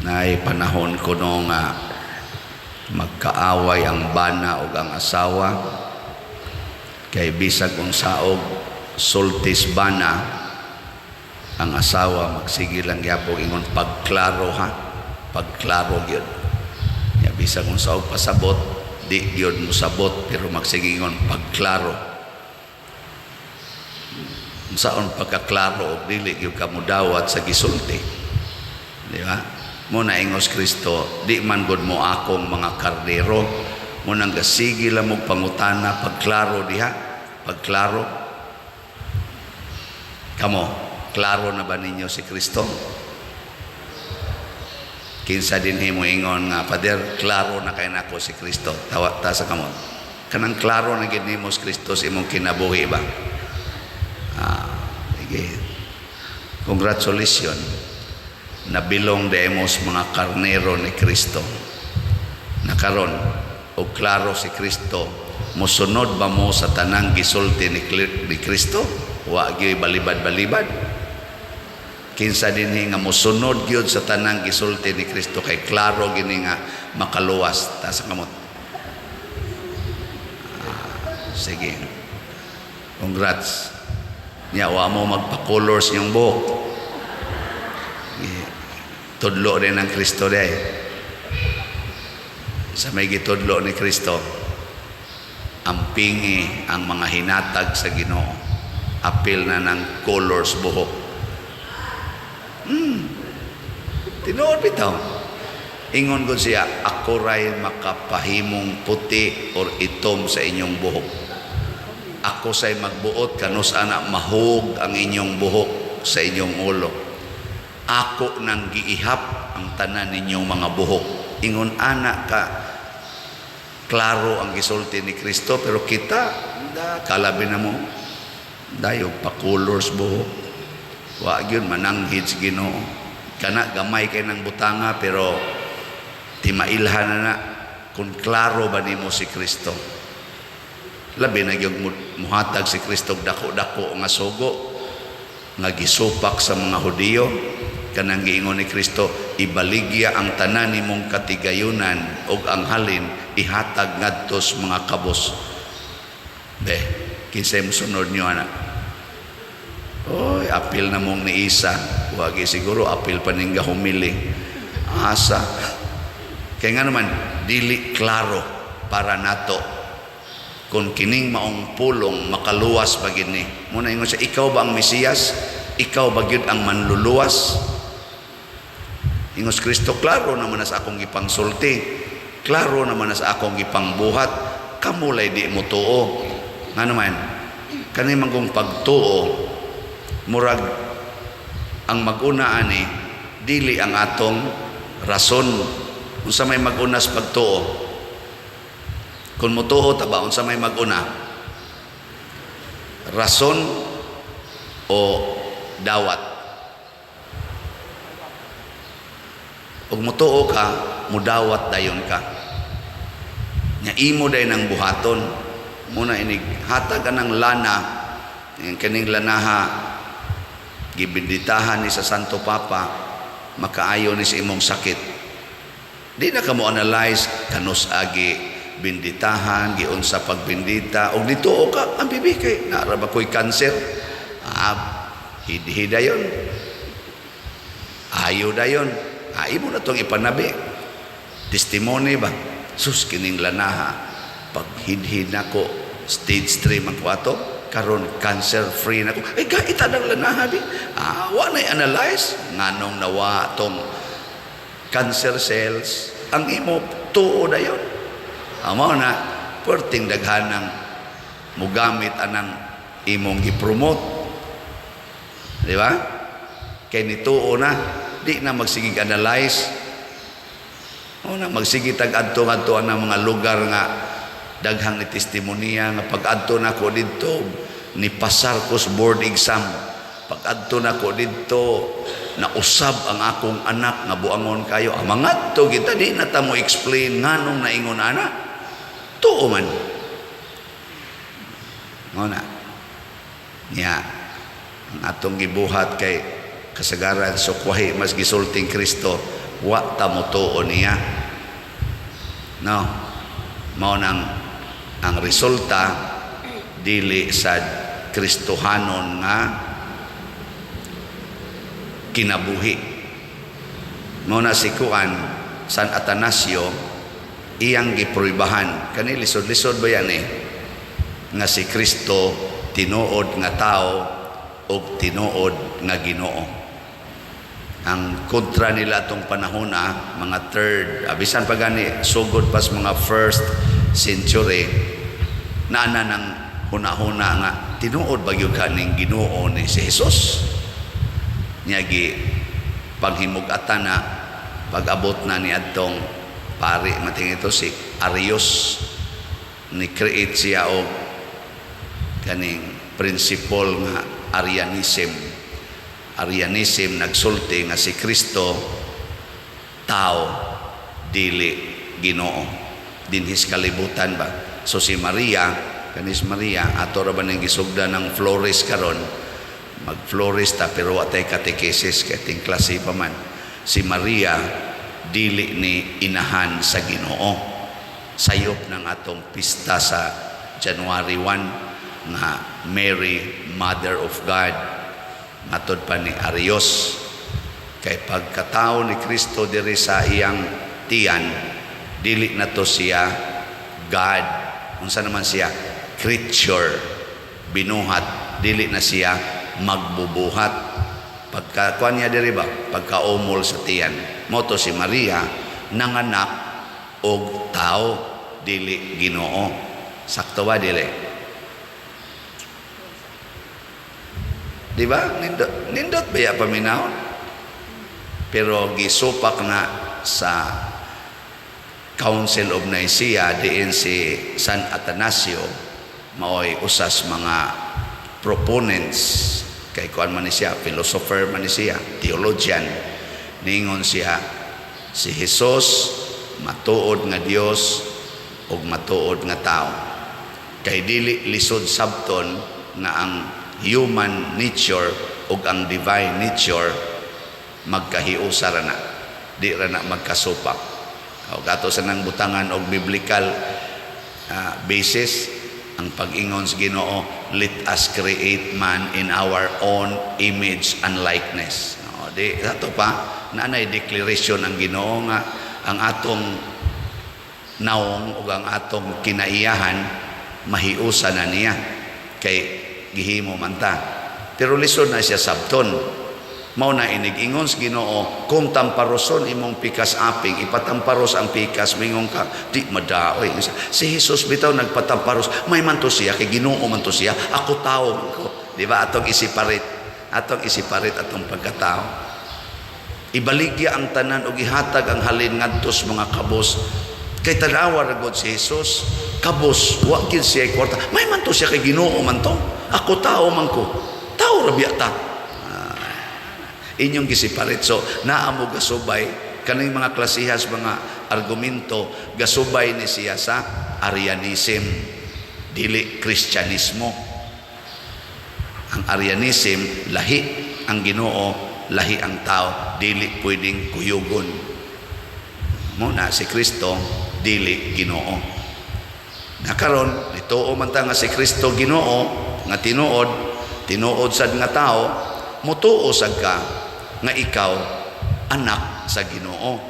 Naay panahon kuno nga magkaaway ang bana ug ang asawa kay bisag unsaog sultis bana, ang asawa magsige lang gyapon ingon, "Pagklaro ha, pagklaro gyud." Ya, bisag unsaog pasabot, di gyud mosabot, pero magsige ingon, "Pagklaro." Unsaon pagkaklaro og dili gyud ka modawat sa gisulti, di ba? Mo na ingos Kristo, "Di man gud mo akong mga karnero." Mo nang gasige lang mo pangutana, "Pagklaro diha, pagklaro." Kamo, klaro na ba ninyo si Kristo? Kinsa dinhi mo ingon nga, "Pader, klaro na kay nako si Kristo"? Tawa ta sa kamot. Kanang klaro na gid nimo si Kristo sa imong kinabuhi ba? Ah, sige. Congratulations. Nabilong demos mga karnero ni Kristo. Nakaron, og klaro si Kristo, mosunod ba mo sa tanang gisulti ni Kristo? Wa gyud balibad-balibad. Kinsa dinhi nga mosunod gyud sa tanang gisulti ni Kristo kay klaro gini nga makaluwas? Taas ang kamot. Ah, sige. Congrats. Nya wa mo magpa-color sa inyong buhok. Sige. Tudlo din ang Kristo day. Sa may gitudlo ni Kristo, ampingi ang mga hinatag sa Ginoo. Apil na ng colors buhok. Tinuod bitaw. Ingon ko siya, "Ako ray makapahimong puti or itom sa inyong buhok. Ako say magbuot kanus ana mahug ang inyong buhok sa inyong ulo. Ako nang giihap ang tanan ninyong mga buhok." Ingon ana ka klaro ang gisulti ni Kristo, pero kita da kalabi na mo dayo pa-colors buhok. Wa gyud mananghid sa Ginoo. Kana gamay kay ng butanga, pero timailhan na na kung klaro ba nimo si Kristo. Labi na gyud muhatag si Kristo og dako-dako nga sugo nga gisupak sa mga Hudiyo, kanang giingon ni Kristo, "Ibaligya ang tanan nimong katigayunan ug ang halin ihatag ngadto sa mga kabos." Be, kinsay mosunod niyo ana? Oy, apil na mong ni Isa. Wagi siguro apil pa ning gahumili. Asa. Kaya nga naman, dili klaro para nato kung kining maong pulong makaluwas ba gini. Muna ingon siya, "Ikaw ba ang Mesiyas? Ikaw ba gyud ang manluluwas?" Ingos Kristo, "Klaro naman na sa akong gipangsulti. Klaro naman na sa akong gipangbuhat. Kamulay di mo tuo." Nga naman, kani man kung pagtuo, murag ang mag-una ani, dili ang atong rason. Unsa may mag-una sa pagtuo? Kung mutuo ta ba, unsa may mag-una? Rason o dawat? Ug mutuo ka, mudawat dayon ka. Nya imo day nang buhaton. Muna inig hatag ka ng lana, yung kaning lanaha gibinditahan ni sa Santo Papa, makaayo ni sa imong sakit. Di na ka mo analyze kanus agi binditahan, giunsa pagbindita, og nituo ka, ang bibi kay naara ba ko'y cancer? Ah, hidhida yon. Ayo dayon. Ah, imo na tong ipanabi. Testimony ba? Sus, kining lanaha. Paghidhid nako, stage 3 man ko ato, karon cancer free na ko. Eh, gaita ng lanaha bi. Ah, wa na analyze nganong nawa tong cancer cells. Ang imo tuo dayon. Amo na perting daghanang mugamit anang imong gipromote. Di ba? Kay nituo na, di na magsigig analyze. O na magsige tag adto adto ang mga lugar nga daghang ni testimonya nga pag adto nako didto ni pasar ko sa board exam. Pag adto nako didto nausab ang akong anak nga buangon kayo. Ang mga adto kita di na ta mo explain nganong naingon ana. Tuo man. Mo na. Nya ang atong gibuhat kay kasagaran sukwahi mas gisulting Kristo. Wa ta motuo niya, no? Mao nang ang resulta, dili sa Kristohanon nga kinabuhi. Mao na si kuan, San Atanasio, iyang gipruibahan kani, lisod-lisod ba yan eh, nga si Kristo tinuod nga tao ug tinuod nga Ginoo. Ang kontra nila atong panahon, mga third, bisan pa gani sugod pas mga first century, naana ng huna-huna nga tinuod ba gyud kaning Ginoo ni si Jesus niya. Gi paghimug-atan na pag-abot na ni adtong pari mating ito si Arius, ni create siya og kaning principle nga Arianism. Arianism nagsulti nga si Kristo tao, dili Ginoo dinhis kalibutan ba. So si Maria, kanis Maria, ato ra ba ning gisugda ng flores karon, mag flores ta, pero wa tay katekesis kay ting klase pa man. Si Maria dili ni inahan sa Ginoo, sayop ng atong pista sa January 1 nga Mary, Mother of God. Matod pa ni Arius, kay pagkatao ni Kristo diri sa iyang tiyan, dili na to siya God. Unsa naman siya? Creature, binuhat. Dili na siya magbubuhat pagka kuan niya diri ba, pagkaumol sa tiyan. Mao to si Maria nanganak og tao, dili Ginoo. Sakto ba, dili? Di ba? Nindot, nindot ba ya paminawon? Pero gisupak na sa Council of Nicaea, diin si San Atanasio maoy usas mga proponents, kay kuan man ni siya, philosopher man ni siya, theologian. Ningon siya, si Jesus matuod nga Dios ug matuod nga tao, kay dili lisod sabton nga ang human nature ug ang divine nature magkahiusa ra na, di ra na magkasupak. O ato sa nang butangan og biblical basis ang pag-ingon sa Ginoo, "Let us create man in our own image and likeness." O, di ato pa naanay declaration ang Ginoo nga ang atong naong ug ang atong kinaiyahan mahiusa na niya kay gihimo man ta. Pero lisod na siya sabton. Mao na inig-ingon sa Ginoo, kung tamparoson imong pikas aping, ipatamparos ang pikas, mingon ka, di madaoy. Si Jesus bitaw nagpatamparos, may man to siya, kay Ginoo man to siya, ako tao man ko. Di ba? Atong isiparit, atong isiparit atong pagkatao. Ibaligya ang tanan ug ihatag ang halin ngadto sa mga kabos. Kay tanawa ra gud si Jesus, kabos, wa gid siya kwarta. May man to siya kay Ginoo man to. Ako tao man ko. Tao ra biya ta. Inyong gisiparit. So, naa mo gasubay, kaning mga klasihas, mga argumento, gasubay ni siya sa Arianism, dili Kristyanismo. Ang Arianism, lahi ang Ginoo, lahi ang tao, dili pwedeng kuyugon. Muna si Kristo, dili Ginoo. Nakaron, nituo man ta nga si Kristo Ginoo, nga tinuod, tinuod sad nga tao, mutuo sad ka nga ikaw anak sa Ginoo.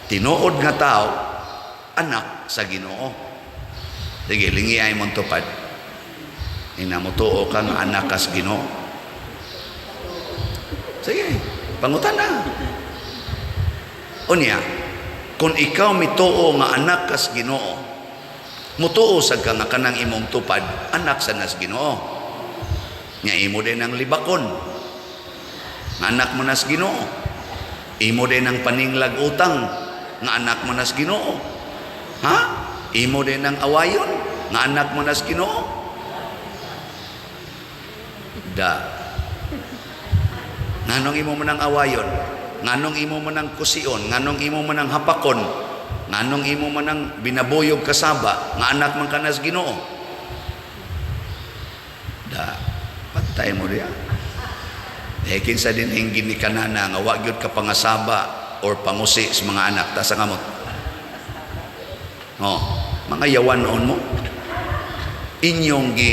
Tinuod nga tao, anak sa Ginoo. Sige, lingi ay mong tupad. Ina, mutuo ka nga anak ka sa Ginoo. Sige, pangutan na. Unya, kung ikaw mituo nga anak kas Ginoo, mutuo sad ka nga kanang imong tupad anak sa nas Ginoo. Nya imo din ang libakon. Nga anak mo nas Ginoo. Imo din ang paninglag utang nga anak mo nas Ginoo. Ha? Imo din ang awayon nga anak mo nas Ginoo. Da. Nganong imo man ang awayon? Nganong imo man ang kusion? Nganong imo man ang hapakon? Nganong imo man ang binabuyog kasaba nga anak man kanas Ginoo? Da, patay mo diya. Eh kinsa din hingin ni kanana nga wa gyud ka pangasaba. or pangusi sa mga anak? Taas ang kamot. Oh, mga yawanon mo. Inyong gi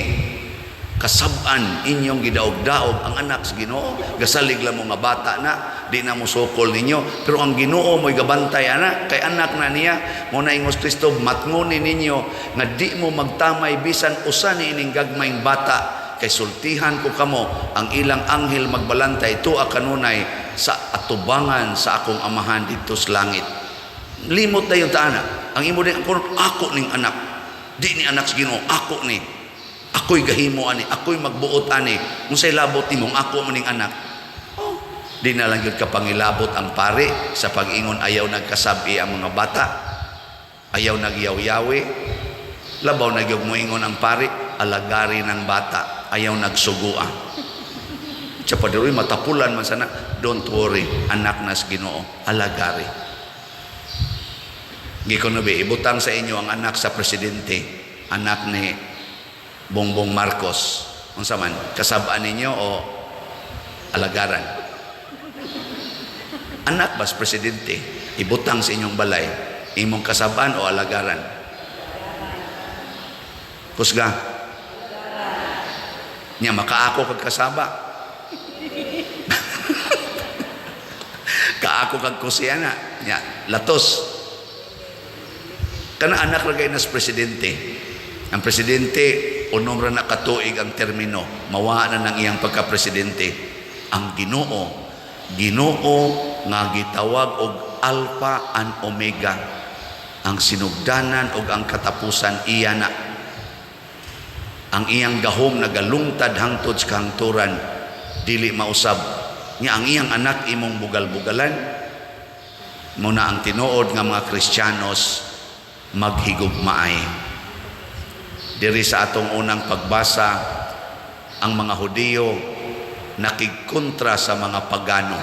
kasab-an, inyong gidaog-daog ang anak sa Ginoo. Gasalig lang mo nga bata na, di na mo sukol ninyo. Pero ang Ginoo mo'y gabantay ana, kay anak na niya. Mao na ingos Kristo, matngoni ninyo nga di mo magtamay bisan usa ni ining gagmayng bata, kay sultihan ko kamo, ang ilang anghel magbalantay tuwa kanunay sa atubangan sa akong Amahan didto sa langit. Limot na yung taana. Ang imo din ako, ako ning anak. Di ni anak sa Ginoo, ako ni. Ako'y gahimo ani, ako'y magbuot ani. Unsay labot nimong ako man ning anak? Oh, di na lang gyud kapangilabot ang pare sa pag-ingon ayaw nagkasabi ang mga bata. Ayaw nagyaw-yawi. Labaw na gyud moingon ang pare, alagari ng bata, ayaw nagsugua. Siya pa diri matapulan man sana. Don't worry, anak nas Ginoo, alagari. Gikon na ibutang sa inyo ang anak sa presidente, anak ni Bongbong Marcos. Unsa man, kasab-an ninyo o alagaran? Anak bas presidente, ibutang sa inyong balay, imong kasab-an o alagaran? Kusga. Nya makaako kag kasaba. Kaako kag kusiyana. Nya latos. Kana anak ra gay nas presidente. Ang presidente unom ra na katuig ang termino, mawa na ng iyang pagka-presidente. Ang Ginoo, Ginoo nga gitawag og Alpha and Omega, ang sinugdanan og ang katapusan, iya na. Ang iyang gahom nagalungtad hangtod sa kahangturan, dili mausab. Nya ang iyang anak imong bugal-bugalan. Mao na ang tinuod nga mga Kristiyanos maghigugmaay. Diri sa atong unang pagbasa, ang mga Hudiyo nakigkontra sa mga pagano.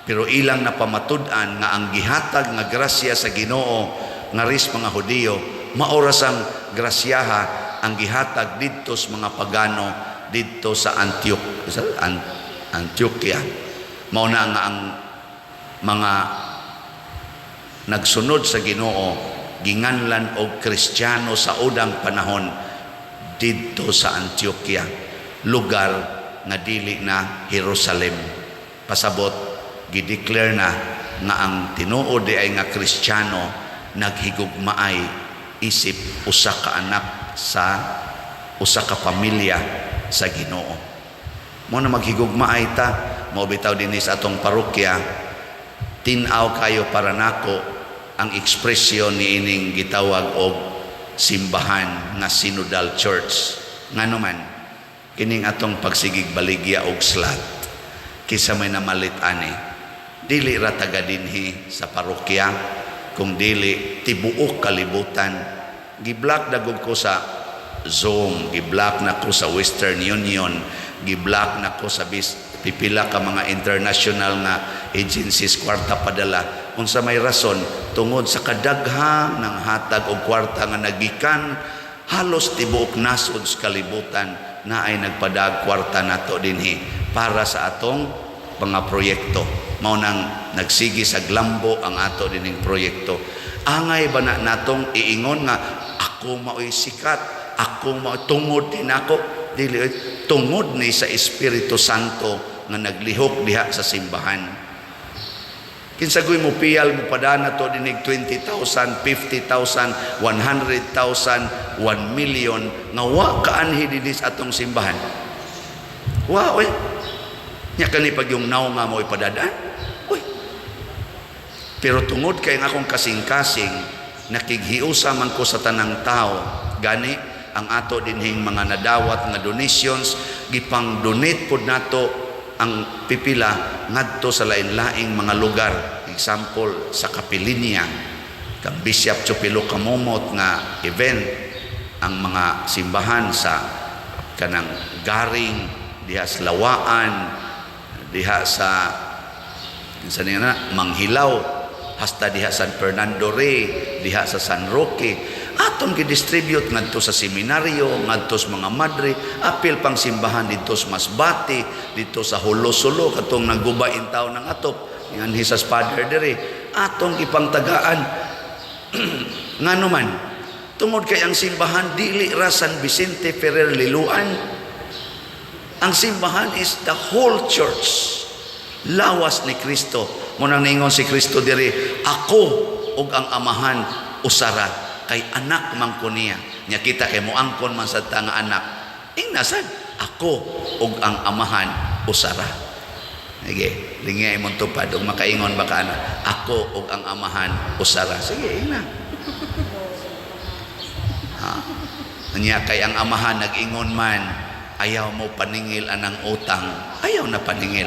Pero ilang napamatud-an nga ang gihatag nga grasya sa Ginoo ngaris mga Hudiyo, maoras ang grasyaha ang gihatag didto sa mga pagano didto sa Antioch, sa Antioquia. Mao na nga ang mga nagsunod sa Ginoo ginganlan og Kristiyano sa unang panahon didto sa Antioquia, lugar nga dili na Jerusalem. Pasabot, gideclare na nga ang tinuod di ay nga Kristiyano naghigugmaay isip usa ka anak sa usa ka pamilya sa Ginoo. Mao na maghigugmaay ta. Mao bitaw dinhi sa atong parokya, tin-aw kayo para nako ang ekspresyon ni ining gitawag og simbahan nga Synodal Church. Ngano man kining atong pagsigig baligya og slot, kisa may namalit ani, dili ra taga dinhi sa parokya kung dili tibuok kalibutan. Giblock dagog ko sa Zoom, giblock na ko sa Western Union, giblock na ko sa bis pipila ka mga international nga agencies kwarta padala. Unsa may rason? Tungod sa kadaghang ng hatag og kwarta nga nagikan halos tibuok nasod sa kalibutan na ay nagpadag kwarta nato dinhi para sa atong mga proyekto. Mao nang nagsigi sa glambo ang ato dining proyekto. Angay ba na natong iingon nga ako mao'y sikat, ako mao tungod din ako? Dili, tungod ni sa Espiritu Santo nga naglihok diha sa simbahan. Kinsagoy mo piyal mo padana to dinig 20,000, 50,000, 100,000, 1 million nga wa kaanhi dinhi sa atong simbahan. Wa oy. Nya kani pag yung naw nga mo ipadadaan. Uy. Pero tungod kay ang akong kasing-kasing, nakighiusa man ko sa tanang tao, gani ang ato dinhing mga nadawat nga donations gipang donate pod nato ang pipila ngadto sa lain-laing mga lugar. Example, sa Kapilinya kang Bishop Chupilo Kamomot nga event, ang mga simbahan sa kanang Garing diha sa Lawaan, diha sa sa niya na Manghilaw, hasta diha San Fernando Rey, diha sa San Roque, atong gidistribute ngadto sa seminaryo, ngadto sa mga madre, apil pang simbahan didto sa Masbate, didto sa Jolo-Solo, katong nagguba in taon ng atop. Yan his father diri atong ipangtagaan. Ngano man? Tungod kay ang simbahan dili ra San Vicente Ferrer Liloan. Ang simbahan is the whole church, lawas ni Kristo. Mao nang ningon si Kristo diri, "Ako ug ang Amahan usara," kay anak man ko niya. Nya kita kay moangkon man sa ta nga anak, ingna sad, "Ako ug ang Amahan usara." Sige, lingya imong tupad ug makaingon ba ka na, "Ako ug ang Amahan usara"? Sige, ingna. Ha? Nya kay ang Amahan nag-ingon man, "Ayaw mo paningil anang utang." Ayaw na paningil.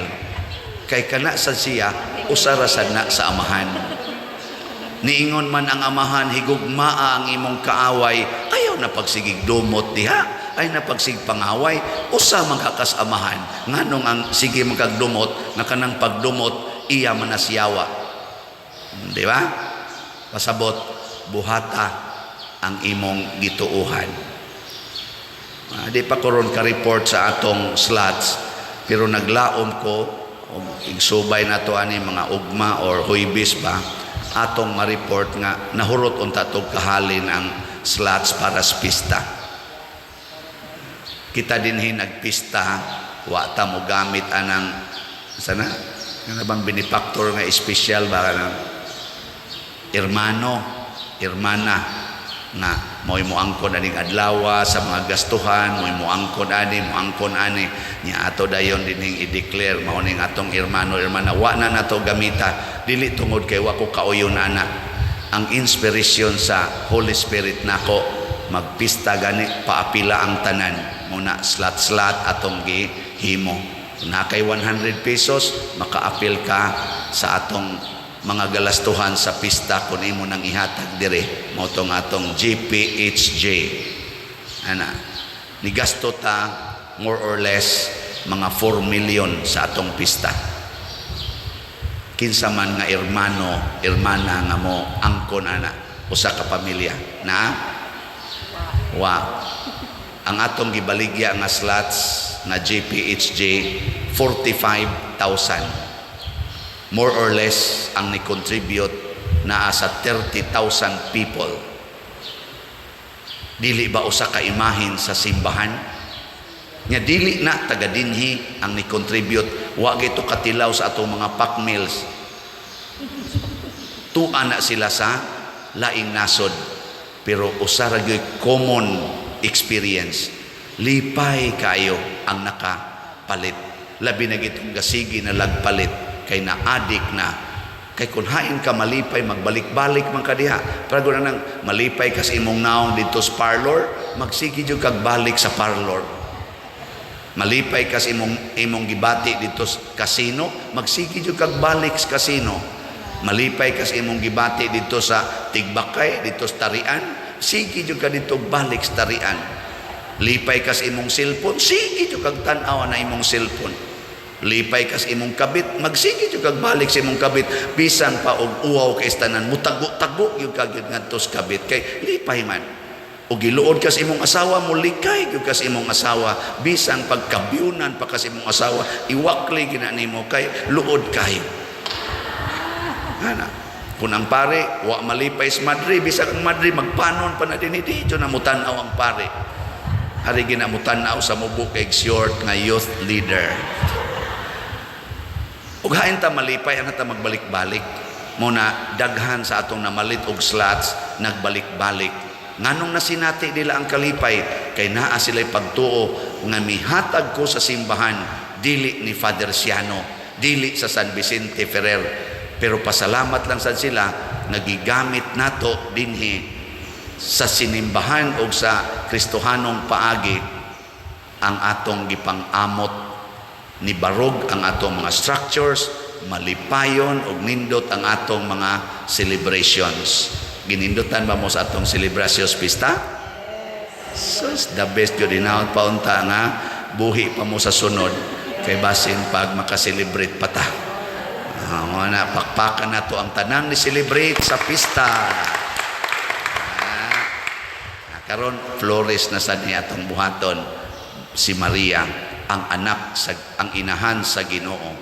Kay kana sa siya, usara sad na sa Amahan. Niingon man ang Amahan, "Higugmaa ang imong kaaway." Ayaw na pagsigig dumot diha. Ay na pagsig pangaway. Usa man ka kas Amahan. Nganong ang sige man kag dumot, nga kanang pagdumot, iya man na siyawa. Di ba? Pasabot, buhata ang imong gituuhan. Di pa ko ron ka-report sa atong slots, pero naglaom ko, og igsubay na to ani mga ugma or Huybis ba, atong ma-report nga nahurot unta tog kahalin ang slots para sa pista. Kita dinhi nagpista, wa ta mo gamit anang sana nga bang benefactor nga espesyal ba kanang hermano, hermana nga mo'y moangkon aning adlaw sa mga gastuhan, mo'y moangkon ani, moangkon ani. Nya ato dayon dinhing i-declare mao ning atong hermano, hermana. Wa na nato gamita, dili tungod kay wa ko kauyon ana. Ang inspiration sa Holy Spirit nako, magpista gani paapila ang tanan muna, slot-slot atong gihimo. Na kay 100 pesos, makaapil ka sa atong mga galastuhan sa pista kung imo nang ihatag dire. Mao tong atong GPHJ ana. Ni gasto ta more or less mga 4 million sa atong pista. Kinsa man nga hermano, hermana nga mo angkon ana, usa ka pamilya na wa. Ang atong gibaligya nga slots nga GPHJ, 45,000 more or less. Ang ni-contribute naa sa 30,000 people. Dili ba usa ka imahin sa simbahan? Nya dili na taga dinhi ang ni-contribute. Wa gito katilaw sa atong mga pack meals. Tua na sila sa laing nasod, pero usa ra gyud common experience. Lipay kayo ang nakapalit, labi na gitong gasigi na lagpalit kay na-addict na. Kay kung hain ka malipay, magbalik-balik man ka diha. Pero na nang malipay ka sa imong naong dito sa parlor, magsige jud kag balik sa parlor. Malipay ka sa imong gibati dito sa casino, magsige jud kag balik sa casino. Malipay ka sa imong gibati dito sa Tigbakay, dito sa Tarian, sige jud ka dito balik sa Tarian. Lipay ka sa imong cellphone, sige jud kag tan-aw na imong cellphone. Lipay ka sa imong kabit, magsige jud kag balik sa imong kabit, bisan pa og uwaw kay tanan, mutago-tago gyud ka gyud ngadto sa kabit kay lipay man. O giluod ka sa imong asawa, mulikay gyud ka sa imong asawa, bisan pagkabyunan pa ka sa imong asawa, iwakli gina nimo kay luod kayo. Ana. Kung ang pare, wa malipay sa madre, bisag ang madre magpanon pa na dinhi, di na mutan-aw ang pare. Ari gina mutan-aw sa mubo kay short nga youth leader. Ug hain ta malipay, ana ta magbalik-balik. Muna daghan sa atong namalit og slots nagbalik-balik. Nganong nasinati nila ang kalipay? Kay naa sila'y pagtuo nga mihatag ko sa simbahan, dili ni Father Siano, dili sa San Vicente Ferrer. Pero pasalamat lang sad sila nagigamit nato dinhi sa sinimbahan o sa Kristohanong paagi ang atong gipang-amot. Ni barog ang atong mga structures, malipayon og nindot ang atong mga celebrations. Ginindutan ba mo sa atong celebrations pista? Sus, the best yun. Inawat pa unta nga buhi pa mo sa sunod kay basin pag makaselebrate pa ta. Na pakpakan nato ang tanang ni celebrate sa pista. Karon flores na sad ni atong buhaton. Si Maria, ang anak sa ang inahan sa Ginoo.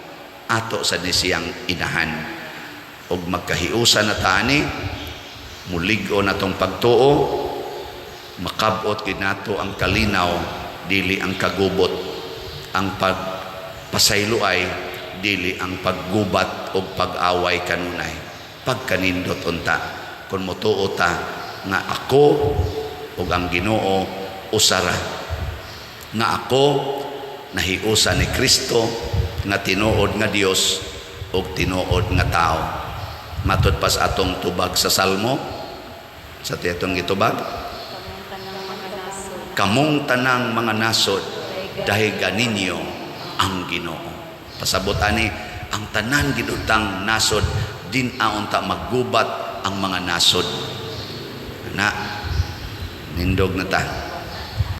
Ato sa ni siyang inahan. Og magkahiusa na ta ani, mulig-o na tong pagtuo, makabot gid nato ang kalinaw, dili ang kagubot. Ang pagpasayloay, dili ang paggubat o pag-away kanunay. Pagkanindot unta kung motuo ta nga ako ug ang Ginoo usara, nga ako nahiusa ni Kristo nga tinuod nga Dios ug tinuod nga tao. Matud pa sa atong tubag sa Salmo, sa atong gitubag, "Kamong tanang mga nasod, dayga ninyo ang Ginoo." Pasabot ani, ang tanan ginutang nasod din unta maggubat ang mga nasod na nindog na ta.